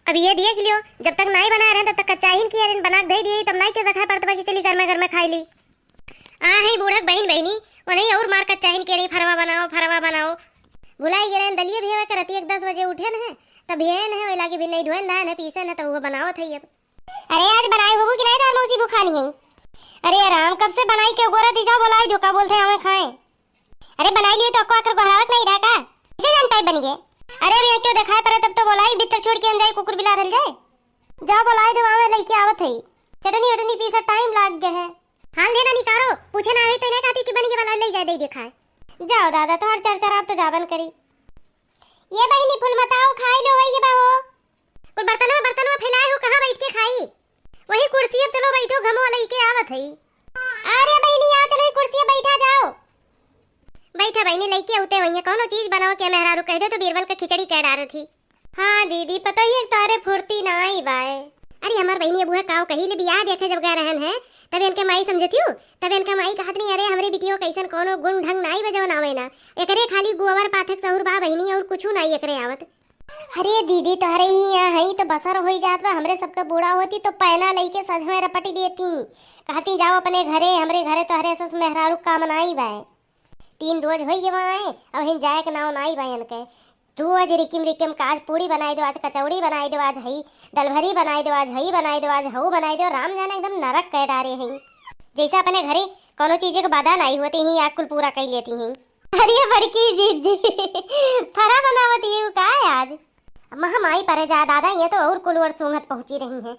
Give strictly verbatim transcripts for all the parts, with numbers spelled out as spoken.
अब ये देख लियो, जब तक नाई बनाए रहे, तब तक कच्चाहिन किहे रहे, बना के धई दिए, तब नाई के देखाए पड़त बा कि चली गरमे गरमे खाई ली। आ है बूढ़क बहिन बहिनी, वो नहीं और मार कच्चाहिन किहे रही, फरवा बनाओ, फरवा बनाओ। भुलाई गे रहे, दलिये भियावे के रतिया के दस बजे उठे न है, तब भियाए न है, वही लागे भी नहीं धोए न, दाए न, पीसे न, तब वो बनावत है अब। अरे, आज बनाए होबू कि नहीं दाल मौसी बुखानी है? अरे राम, कब से बनाई के गोरा दी जाओ, बोलाई जो का बोलते हैं हमें खाएं। अरे बनाई लियो तो अक्को आखिर गोहरावत नहीं रहा का? इसे जान पाई बन गए। अरे अभी क्यों दिखाई पड़े, तब तो बोलाई, भीतर छोड़ के हम जाए, कुकुर बिला रहल जाए। जाओ बोलाई दो, आवे लइके आवत है। चटनी उटनी पीसा टाइम लाग गए है। हाल लेना निकारो, पूछे ना आवे तो इन्हें कहती कि बन गए वाला ले जाए, दे दिखाए। जाओ दादा, तो हर चरचर आप तो जाबन करी। ये बहिनी फूल मताओ, खाई लो वही के बा हो। कुल बर्तनवा, बर्तनवा फैलाए हो, कहाँ बैठ के खाई? वही कुर्सी अब चलो बैठो, घमो लइके आवत है। अरे बहिनी, आओ चलो, ई कुर्सी बैठा जाओ। बैठा बहिनी, लइके उते वही कौनो चीज बनाओ के मेहरारू कह दे तो बीरबल का खिचड़ी कह डारत ही। हाँ दीदी, पता ही है तारे फुर्ती ना आई बाय। अरे हमार बहिनी अब वह काव कही ले बियाह देखे जब गए रहन है, तब इनके माई समझती हूँ, तब इनका माई कहत नहीं, अरे हमरे बिटियो कैसन कौनो गुण ढंग नाई बा जवन आवे ना, एकरे खाली गोबर पाथक सहूर बा बहिनी, और कुछ नाई एकरे आवत। अरे दीदी, तोहरे ही यहाँ हई तो बसर होई जात बा, हमरे सबके बूढ़ा होती तो पैना लइके सजवे रपटी देती, कहती जाओ अपने घरे, हमरे घरे तोहरे सस मेहरारू काम नाई बाय। तीन रोज होई गए बाय, अब हिन जाए के नाव नाई बाय इनके। रोज रिकिम रिकिम का आज पूड़ी बनाई दो, आज कचौड़ी बनाई दो, आज हई दलभरी बनाई दो, आज हई बनाई दो, आज हऊ बनाई दो, राम जाने एकदम नरक कह डारे हैं। जैसे अपने घरे कौनो चीज के बाधा नाई होती ही, आग कुल पूरा कर लेती हैं। अरे बड़की जीजी, फरा बनावत ये का है आज? महमाई परे जा दादा, ये तो और कुल और सूंघत पहुंची रही हैं।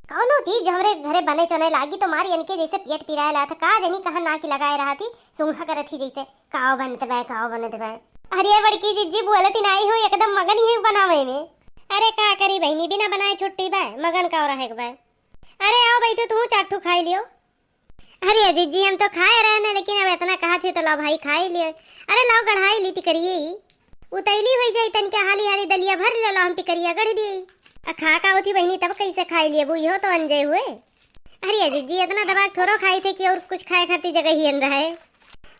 कौनो चीज जो हमरे घरे बने चुने लागी तो मारी इनके जैसे पेट पिराए ला था, का जनी कहाँ नाक लगाए रहा थी, सूंघा करत थी जैसे, काव बनत बा, काव बनत बा। अरे बड़की जीजी बोलत ही नाई हो, एकदम मगन ही बनावे में। अरे का करी बहिनी, बिना बनाए छुट्टी बा, मगन का रहे के बा। अरे आओ बैठो, तू चार ठू खाई लियो। अरे जीजी, हम तो खाए रहे न, लेकिन अब इतना कहा थी तो लो भाई, खाई लियो। अरे लाओ, गढ़ाई ली टिकरिए ही। उतैली होई जाई, तनिका हाली हाली दलिया भर ले लो, हम टिकरिया गढ़ दी। आ खा का होती बहिनी, तब कैसे खाई लिए, बुझो तो अनजय हुए। अरे जीजी, इतना दबा के थोड़ो खाई थे कि और कुछ खाए खातिर जगह ही अन रहे।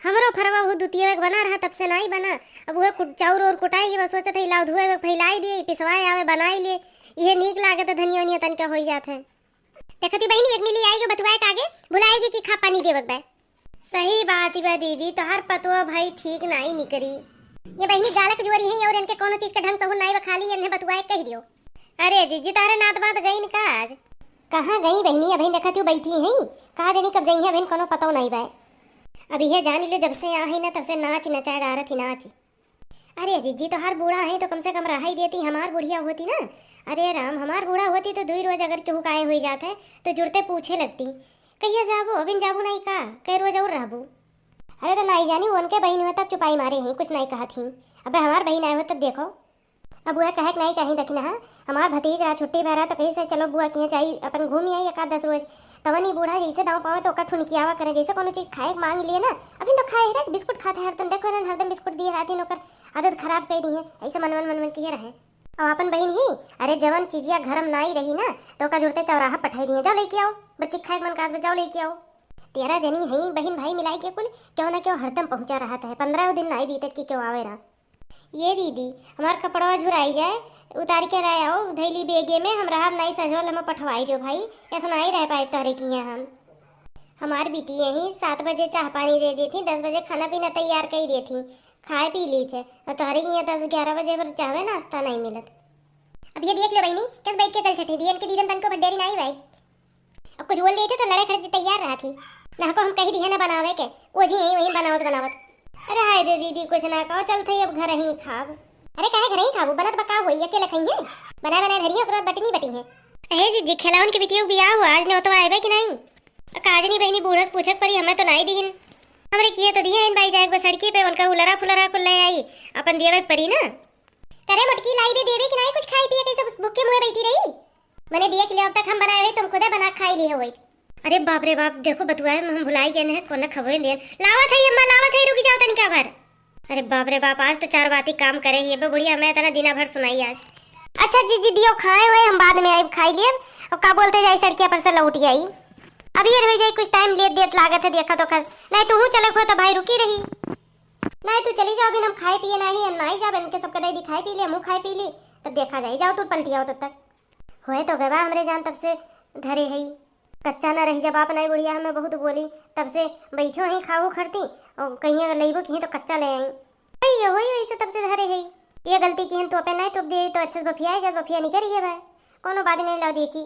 हमरो फरवा वो दुतिया के बना रहा, तब से नाई बना। अब वो कुट-, चाउर और कुटाई के बस सोचत है, लाओ धुए में फैलाई दिए, पिसवाए आवे, बनाई लिए। ये नीक लागत है, धनिया उनिया तनिका होई जात है। देखती बहिनी, एक मिली आएगी बतुआए के आगे, भुलाएगी कि खा पानी देवक बा। सही बात ही बा दीदी, तोहार पतुआ भाई ठीक नाई निकरी। ये बहिनी गालक जुअरी है और इनके कोनो चीज के ढंग सहूर नाई बा, खाली इन्हें बतुआए कह दियो। अरे जीजी, तारे नात बात गई न का आज? कहाँ गई बहिनी, अभी देखत हूँ बैठी हैं, कहाँ जनी कब जई है, अभी कोनो पतो नाई बा। अब यह जान लो, जब से आ है ना, तब से नाच नचा डारत ही नाच। अरे जीजी, तोहार बूढ़ा है तो कम से कम रहाई देती, हमार बुढ़िया होती ना। अरे राम, हमार बूढ़ा होती तो दुई रोज अगर केहू काहे हुई जात है तो जुड़ते पूछे लगती, कहिया जाबो, अबिन जाबू नाई का, कै रोज और रहबू? अरे तो नाई जानी, वो उनके बहिन हुआ तब चुपाई मारे ही, कुछ नाई कहत ही। अबे हमार बहिन आए हो तब देखो। अब वह कहे के नाई चाही, देखी ना, हाँ, हमार भतीज रहा छुट्टी भरा तो कही से चलो बुआ किहे जाई, अपन घूमी आई एक आध दस रोज। तवन ही बूढ़ा जैसे दाव पावे तो ओकर ठुनकियावा करे, जैसे कोनो चीज खाए के मांग लिए ना। अभी तो खाए है रे, बिस्कुट खाते हरदम, देखो ना हरदम बिस्कुट दिए रहती, ओकर आदत खराब कर दी है, ऐसे मन मन मन मन किए रहे। अब अपन बहिन ही, अरे जवन चीजिया घर में नाई रही ना, तो ओका जुड़ते चौराहा पठाई दिए, जाओ लेके आओ, बच्ची खाए के मन कहत बा, जाओ लेके आओ। तेरह जनी है बहिन भाई मिलाई के कुल, क्यों ना क्यों हरदम पहुंचा रहत है, पंद्रह दिन नाई बीतत कि क्यों आवे रहा। ये दीदी, हमार कपड़वा झुराई जाए, उतार के रह आओ, धैली बेगे में, हम रहब नाई सजवल, हम पठवाई दियो भाई, ऐसा नाई रह पाए तोहरे किहाँ हम। हमार बिटिया ही सात बजे चाह पानी दे देती, दस बजे खाना पीना तैयार कर देती, खाए पी ली थे, और तोहरे किहाँ दस ग्यारह बजे पर चाहवे नाश्ता नाई मिलत। अब ये देख लो बहिनी, कैसे बैठ के कल छठी दियन के दीदन तनको भड्डेरी नाई भाई। अब कुछ बोल देते तो लड़े खड़े तैयार रहा थी। ना को हम कही दिहे ना बनावे के, वो जी यहीं वहीं बनावत बनावत। अरे हाय दे दीदी, कुछ ना कहो, चल थे अब घर ही खाब। अरे काहे घर ही खाबू, बनत बका होई, अकेले खाइए। बनाए बनाए धरिए, ओकरे बाद बटनी बटी है। अहे जीजी, खेलावन के बिटिया के बियाह हुआ, आज न्योतवा आएबे कि नहीं? काजनी बहिनी बूढ़स पूछक परी, हमें तो नाई दिहिन। हमरे किए तो दिए इन भाई जाए बस सड़की पे, उनका उलरा फुलरा कुल ले आई, अपन दिए परी ना। करे मोटकी, लाई बे देवे कि नाई कुछ खाए पिए के, सब भूखे मुँहे बैठी रही। मने देख लियो, अब तक हम बनाए हुए तुम खुदे बना खाई लिए हुए। अरे बाप रे बाप, देखो बतुआ है, हम भुलाई गए हैं, कोना खबोए दे। लावत है अम्मा, लावत है, रुकी जाओ तनिका भर। अरे बाप रे बाप, आज तो चार बाती काम करे ही, अबे बुढ़िया हमें इतना दिना भर सुनाई आज। अच्छा जीजी दियो खाए हुए, हम बाद में आइब खाई लिए। अब का बोलते जाई सड़किया पर से लौट आई। अब ये रह जाई कुछ टाइम लेट देत लागत है, देखा तो खा। नहीं तू हूँ चले खो तो भाई रुकी रही। नहीं तू चली जाओ, अभी हम खाए पिए नहीं, हम नहीं जाब, इनके सबके दे दी खाए पी ले, हम खाए पी ली, तब देखा जाए। जाओ तू पलटी आओ तब तक। होए तो गवा हमरे जान तब से धरे हई। कच्चा न रही, जब आप नाई बुढ़िया हमें बहुत बोली, तब से बैठो ही खाहू खरती, और कहीं अगर लइबो किहीं तो कच्चा ले आई। वही ये होई वैसे तब से धरे हई। ये गलती किहिन तो पे नाई तोप दिए तो अच्छे से बफिया जात, बफिया निकल गए भाई। कोनो बात नहीं, लाओ देखी।